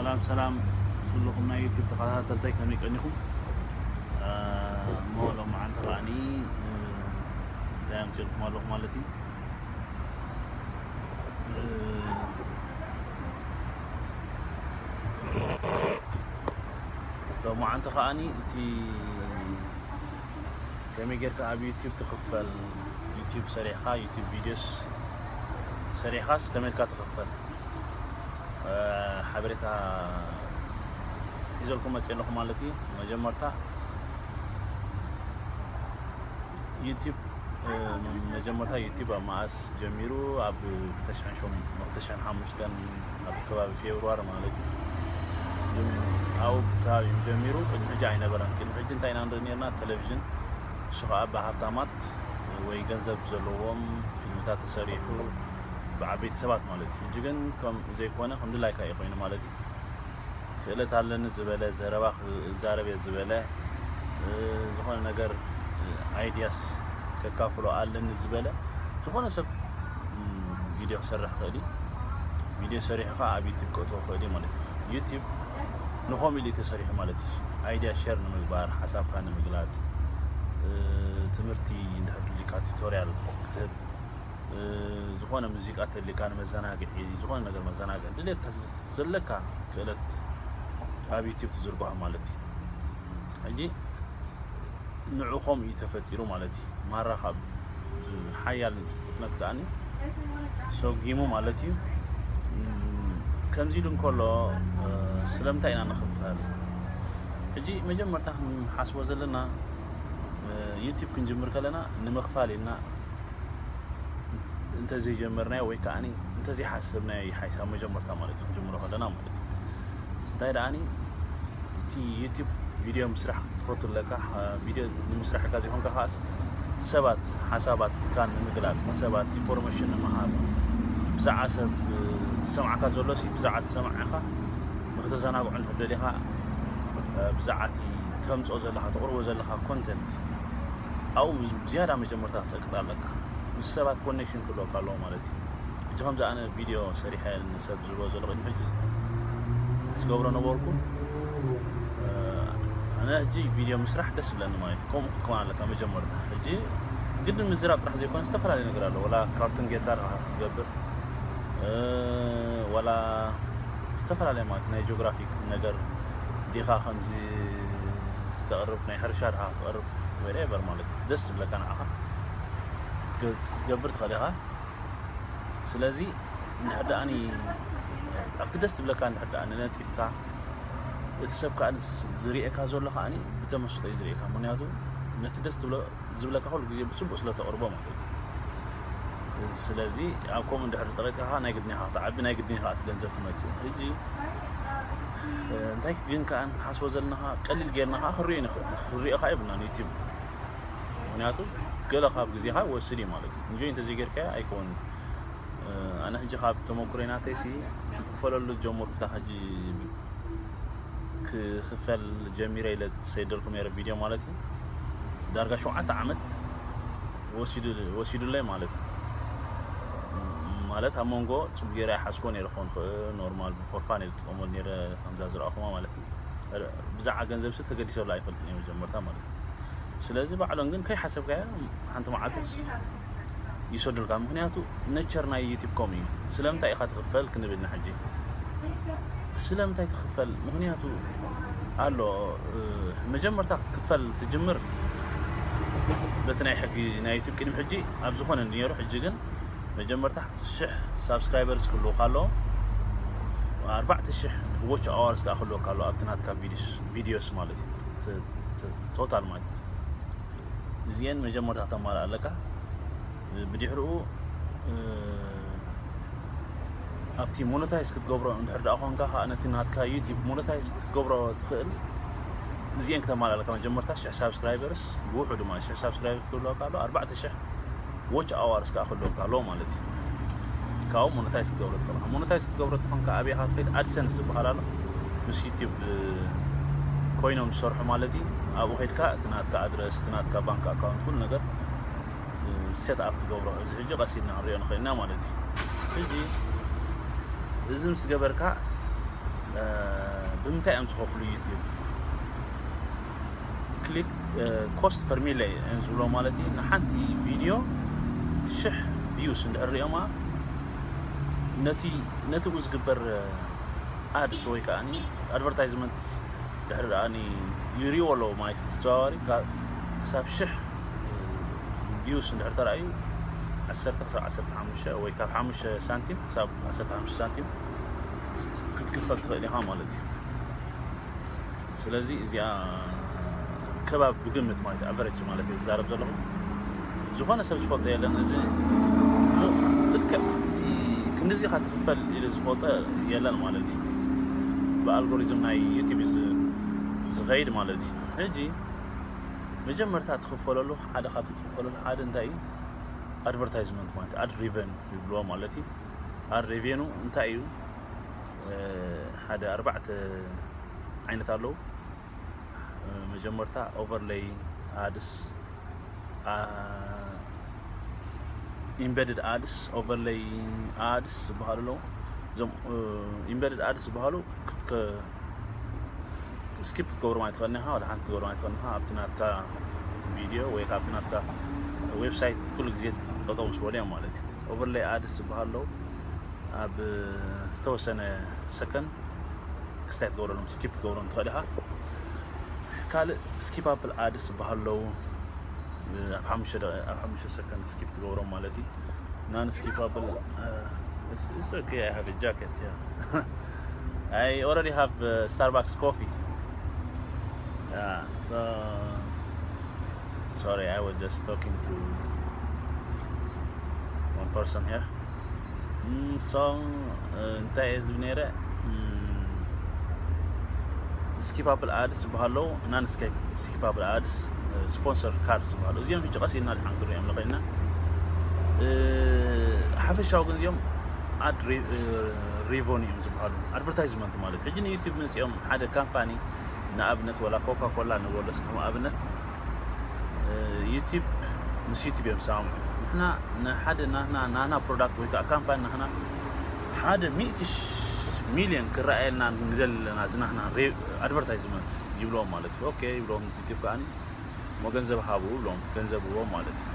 ሰላም ሰላም፣ ኩልኹም ናይ ዩቲዩብ ተኸታተልታይ ከመይ ቀኒኹም? እሞ ሎማዓንቲ ከዓኒ እንታይ ኣምፅልኩም ኣለኹ ማለት እዩ። ሎማዓንቲ ከዓኒ እቲ ከመይ ጌርካ ኣብ ዩቲዩብ ትኽፈል፣ ዩቲዩብ ሰሪሕካ፣ ዩቲዩብ ቪዲዮስ ሰሪሕካስ ከመይ ኢልካ ትኽፈል ሓበሬታ ሒዘልኩም መፅእ ኣለኹ ማለት እዩ። መጀመርታ ዩቲዩብ መጀመርታ ዩቲዩብ ኣብ መኣስ ጀሚሩ? ኣብ ክልተ ሽሕን ሓሙሽተን ኣብ ከባቢ ፌብሩዋሪ ማለት እዩ። ኣብኡ ከባቢ ጀሚሩ፣ ቅድሚ ሕጂ ኣይነበረን። ቅድሚ ሕጂ እንታይ ኢና ንርኢ ነርና? ቴሌቪዥን፣ እሱ ከዓ ብሃብታማት ወይ ገንዘብ ዘለዎም ፊልምታት ተሰሪሑ ብዓበይቲ ሰባት ማለት እዩ። ሕጂ ግን ከም ዘይኮነ ከም ድላይካ እዩ ኮይኑ ማለት እዩ። ክእለት ኣለኒ ዝበለ፣ ዘረባ ክዛረብ እየ ዝበለ፣ ዝኾነ ነገር ኣይድያስ ከካፍሎ ኣለኒ ዝበለ ዝኾነ ሰብ ቪድዮ ክሰርሕ ክእል እዩ። ቪድዮ ሰሪሑ ከዓ ኣብ ዩቲብ ክእትዎ ክእል እዩ ማለት እዩ። ዩቲብ ንኸምኡ ኢሉ እዩ ተሰሪሑ ማለት እዩ። ኣይድያ ሸር ንምግባር፣ ሓሳብካ ንምግላፅ፣ ትምህርቲ እንድሕር ድልዩካ ቱቶርያል ክትህብ፣ ዝኾነ ሙዚቃ ተልካ ንመዘናግዒ፣ ዝኾነ ነገር መዘናግዒ ድሌትካ ዘለካ ክእለት ኣብ ዩቲብ ትዝርግሖ ማለት እዩ። ሕጂ ንዑ ከምኡ እዩ ተፈጢሩ ማለት እዩ። ማራ ካብ ሓያል ፍጥነት ከዓኒ ሰጊሙ ማለት እዩ። ከምዚ ኢሉ እንከሎ ስለምንታይ ኢና ንኽፈል? ሕጂ መጀመርታ ክንሓስቦ ዘለና ዩቲብ ክንጅምር ከለና ንምኽፋል ኢልና እንተዘይጀመርናዮ ወይ ከዓ እንተዘይሓሰብናዮ ይሓይሽ፣ ኣብ መጀመርታ ማለት እዩ፣ ክንጅምሮ ከለና ማለት እዩ። እንታይ ደኣኒ እቲ ዩቲብ ቪድዮ ምስራሕ ክትፈቱ ኣለካ። ቪድዮ ንምስራሕ እካ ዘይኮንካ ከዓስ ሰባት ሓሳባትካ ንምግላፅ፣ ንሰባት ኢንፎርሜሽን ንምሃብ፣ ብዛዕባ ሰብ ዝሰምዓካ ዘሎ ሲ ብዛዕባ ትሰምዓካ ንክተዘናግዑ እንድሕር ደሊኻ ብዛዕባ እቲ ተምፅኦ ዘለካ ተቕርቦ ዘለካ ኮንተንት ኣብኡ ዝያዳ መጀመርታ ክትፀቅጥ ኣለካ። ምስ ሰባት ኮኔክሽን ክህልወካ ኣለዎ ማለት እዩ። ሕጂ ከምዚ ኣነ ቪድዮ ሰሪሐ ንሰብ ዝብሎ ዘሎ ቅድሚ ሕጂ ዝገብሮ ነበርኩ። ኣነ ሕጂ ቪድዮ ምስራሕ ደስ ይብለኒ ማለት እዩ። ከምኡ ክትከውን ኣለካ መጀመርታ። ሕጂ ግድን ምዝራብ ጥራሕ ዘይኮነ ዝተፈላለየ ነገር ኣሎ። ወላ ካርቱን ጌርካ ዲኻ ክትገብር፣ ወላ ዝተፈላለየ ማለት ናይ ጂኦግራፊክ ነገር ዲኻ ከምዚ ተቕርብ፣ ናይ ሕርሻ ዲኻ ክትቕርብ፣ ወደኤቨር ማለት ደስ ዝብለካ ንዓኻ ክትገልፅ ክትገብር ትኽእል ኢኻ። ስለዚ እንድሕር ደኣኒ ኣብቲ ደስ ዝብለካ እንድሕር ደኣ ንነጢፍካ፣ እቲ ሰብ ከዓ ዝርእየካ ዘሎ ከዓኒ ብተመስጦ እዩ ዝርእየካ። ምክንያቱ ነቲ ደስ ትብሎ ዝብለካ ኩሉ ግዜ ብፅቡቅ ስለ ተቕርቦ ማለት እዩ። ስለዚ ኣብ ከምኡ እንድሕር ዝፀቂጥካ ከዓ ናይ ግድን ኢኻ ክትዓቢ፣ ናይ ግድን ኢኻ እቲ ገንዘብ ክመፅእ። ሕጂ እንታይ ግን ከዓ ንሓስቦ ዘለና ከዓ ቀሊል ጌርና ከዓ ክንሪኦ ንኽእል፣ ክንሪኦ ከዓ የብልናን ዩቲብ። ምክንያቱ ገለ ካብ ግዜኻ ይወስድ እዩ ማለት እዩ። እንጆይ እንተዘይጌርካዮ ኣይከውንን። ኣነ ሕጂ ካብ ተመኩሮይ ናተይ ሲ ክፈለሉ ጀመርኩ። እታ ሕጂ ክኽፈል ጀሚረ ኢለ ዝሰደልኩም ነይረ ቪድዮ ማለት እዩ። ዳርጋ ሸውዓተ ዓመት ወሲዱ-፣ ወሲዱለይ ማለት እዩ። ማለት ኣብ መንጎ ጽቡቅ ገይረ ኣይሓዝኮ ነይረ ክኾን ይኽእል፣ ኖርማል ብፎርፋን እየ ዝጥቀመሉ ነይረ ከምዛ ዝረኣኹማ ማለት እዩ። ብዛዕባ ገንዘብ ሲ ተገዲሰሉ ኣይፈልጥን እየ መጀመርታ ማለት እዩ። ስለዚ ባዕሎም ግን ከይሓሰብካዮ ሓንቲ መዓልትስ ይሰዱልካ። ምክንያቱ ነቸር ናይ ዩቲብ ከምኡ እዩ። ስለምንታይ ኢኻ ትኽፈል ክንብል ንሕጂ ስለምንታይ ትኽፈል? ምክንያቱ ኣሎ፣ እ፣ መጀመርታ ክትክፈል ትጅምር በቲ ናይ ሕጊ ናይ ዩቲብ ቅድሚ ሕጂ ኣብ ዝኾነ ነይሩ። ሕጂ ግን መጀመርታ ሽሕ ሳብስክራይበርስ ክህልወካ ኣለዎ፣ ኣርባዕተ ሽሕ ዎች ኣዋርስ ከዓ ክህልወካ ኣለዎ ኣብቲ ናትካ ቪዲዮስ፣ ቪዲዮስ ማለት እዩ። ት-፣ ት-፣ ቶታል ማለት እዚአን መጀመርታ ክተማልእ ኣለካ። ብድሕሪኡ፣ እ፣ ኣብቲ ሞኖታይዝ ክትገብሮ እንድሕር ደኣ ኮንካ ከዓ ነቲ ናትካ ዩቲብ ሞኖታይዝ ክትገብሮ ትኽእል። እዚአን ክተማልእ ኣለካ። መጀመርታ ሽሕ ሳብስክራይበርስ ብውሕዱ ማለት ሽሕ ሳብስክራይበር ክህልወካ ኣሎ፣ ኣርባዕተ ሽሕ ዎች ኣዋርስ ከዓ ክህልወካ ኣለዎ ማለት እዩ። ካብኡ ሞኖታይዝ ክትገብሮ ትኽእል ኢኻ። ሞኖታይዝ ክትገብሮ ተኾንካ ኣበይ ኢኻ ትኸይድ? ኣድሰንስ ዝበሃል ኣሎ፣ ምስ ዩቲብ፣ እ፣ ኮይኖም ዝሰርሑ ማለት እዩ። ኣብኡ ከይድካ እቲ ናትካ ኣድረስ፣ እቲ ናትካ ባንክ ኣካውንት፣ ኩሉ ነገር፣ እ፣ ሴት ኣፕ ትገብሮ። እዚ ሕጂ ቀስ ኢልና ክንሪኦ ንኽእል ኢና ማለት እዩ። ሕጂ እዚ ምስ ገበርካ ብምንታይ እዮም ዝኸፍሉ ዩቲዩብ? ክሊክ ኮስት ፐር ሚሊዮን እዮም ዝብሎ ማለት እዩ። ንሓንቲ ቪድዮ ሽሕ ቪውስ እንድሕር ሪኦማ ነቲ ነቲኡ ዝግበር ኣድስ ወይ ከዓ ኣድቨርታይዝመንት ድሕሪ ደኣ ይሪእዎ ኣለዉ ማለት እዩ። ብተዘዋዋሪ ክሳብ ሽሕ ቪውስ እንድሕር ተረኣዩ ዓሰርተ ክሳብ ዓሰርተ ሓሙሽተ ወይ ካብ ሓሙሽተ ሳንቲም ክሳብ ዓሰርተ ሓሙሽተ ሳንቲም ክትክፈል ትኽእል ኢኻ ማለት እዩ። ስለዚ እዚኣ ከባቢ ብግምት ማለት ኣቨረጅ ማለት እዩ ዝዛረብ ዘለኹ። ዝኾነ ሰብ ዝፈልጦ የለን። እዚ ልክዕ እቲ ክንዲዚ ኢኻ ትኽፈል ኢሉ ዝፈልጦ የለን ማለት እዩ። ብኣልጎሪዝም ናይ ዩቲብ ዝኸይድ ማለት እዩ። ሕጂ መጀመርታ ትኽፈለሉ ሓደ ካብቲ ትኽፈለሉ ሓደ እንታይ እዩ? ኣድቨርታይዝመንት ማለት ኣድ ሬቨኑ ይብልዎ ማለት እዩ። ኣድ ሬቨኑ እንታይ እዩ? ሓደ ኣርባዕተ ዓይነት ኣለዉ። መጀመርታ ኦቨርለይ ኣድስ፣ ኢምበድድ ኣድስ፣ ኦቨርለይ ኣድስ ዝበሃሉ ኣለዉ። እዞም ኢምበድድ ኣድስ ዝበሃሉ ስኪፕ ክትገብሮም ኣይትኽእልን ኢኻ። ወላ ሓንቲ ክትገብሮም ኣይትኽእልን ኢኻ። ኣብቲ ናትካ ቪድዮ ወይ ካብቲ ናትካ ዌብሳይት ኩሉ ግዜ ጠጠው ምስ በሉ እዮም ማለት እዩ። ኦቨርለይ ኣድስ ዝበሃሉ ኣለዉ። ኣብ ዝተወሰነ ሰከንድ ክስታይ ትገብረሎም፣ ስኪፕ ትገብሮም ትኽእል ኢኻ። ካልእ ስኪፕ ኣብል ኣድስ ዝበሃሉ ኣለዉ። ኣብ ሓሙሽተ ደቂ- ኣብ ሓሙሽተ ሰከንድ ስኪፕ ትገብሮም ማለት እዩ። ናን ስኪፕ ኣብል okay, I have a jacket here. I already have Starbucks coffee. Yeah, so sorry, I was just talking to one person here. So እንታይ እየ ዝብል ነይረ? ስኪፕ ኣብል ኣድስ ዝበሃሉ ኣለዉ፣ ናን ስኪፕ ኣብል ኣድስ፣ ስፖንሰር ካድ ዝበሃሉ፣ እዚኦም ሕጂ ቀስ ኢልና ድሓን ክንሪኦም ንኽእል ኢና። ሓፈሻዊ ግን እዚኦም ኣድ ሬቨኑ እዮም ዝበሃሉ፣ ኣድቨርታይዝመንት ማለት። ሕጂ ንዩቲብ መፂኦም ሓደ ካምፓኒ ንኣብነት ወላ ኮካ ኮላ ንበሎ እስከ ኣብነት ዩቲብ ምስ ዩቲብ እዮም ዝሰማምዑ። ንሕና ንሓደ ናህና ናህና ፕሮዳክት ወይ ከዓ ካምፓኒ ናህና ሓደ ሚእቲ ሚሊዮን ክረኣየልና ንደሊ ኣለና፣ እዚ ናህና ኣድቨርታይዝመንት ይብሎም ማለት እዩ። ኦኬ ይብሎም ዩቲብ ከዓኒ እሞ ገንዘብ ሃቡ ይብሎም፣ ገንዘብ ህቦም ማለት እዩ።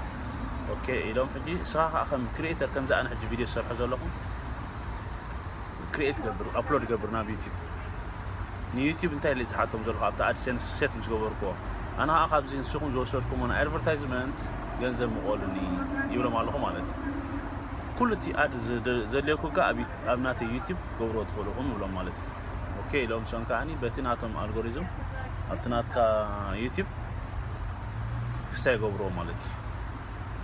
ኦኬ ኢሎም ሕጂ ንስኻ ከዓ ከም ክሪኤተር ከምዚ ኣነ ሕጂ ቪድዮ ዝሰርሖ ዘለኹ ክሪኤት ገብር ኣፕሎድ ገብር ናብ ዩቲብ ንዩቲብ እንታይ ኢለ ዝሓቶም ዘለኹ ኣብቲ ኣድሴንስ ሴት ምስ ገበርክዎ ኣነ ከዓ ካብዚ ንስኹም ዝወሰድኩሞ ናይ ኣድቨርታይዝመንት ገንዘብ ምቆሉኒ ይብሎም ኣለኹ ማለት እዩ። ኩሉ እቲ ኣድ ዘድልየኩ ጋ ኣብ ናተይ ዩቲብ ክገብርዎ ትኽእሉ ኢኹም ይብሎም ማለት እዩ። ኦኬ ኢሎም እሶም ከዓኒ በቲ ናቶም ኣልጎሪዝም ኣብቲ ናትካ ዩቲብ ክስታይ ይገብርዎ ማለት እዩ።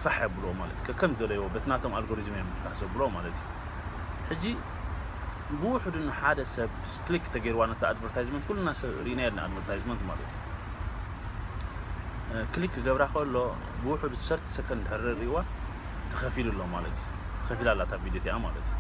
ፋሕ የብልዎ ማለት እዩ። ከከም ዝደለይዎ በቲ ናቶም ኣልጎሪዝም እዮም ፋሕ ዘብልዎ ማለት እዩ። ሕጂ ብውሕዱ ንሓደ ሰብ ክሊክ ተገይርዋ ነታ ኣድቨርታይዝመንት ኩልና ሰብ ርኢና የለን ኣድቨርታይዝመንት ማለት እዩ። ክሊክ ክገብራ ከሎ ብውሕዱ ሰርቲ ሰከንድ ድሕሪ ርእዋ ተኸፊሉ ኣሎ ማለት እዩ። ተኸፊላ ኣላ እታ ቪድዮ እቲኣ ማለት እዩ።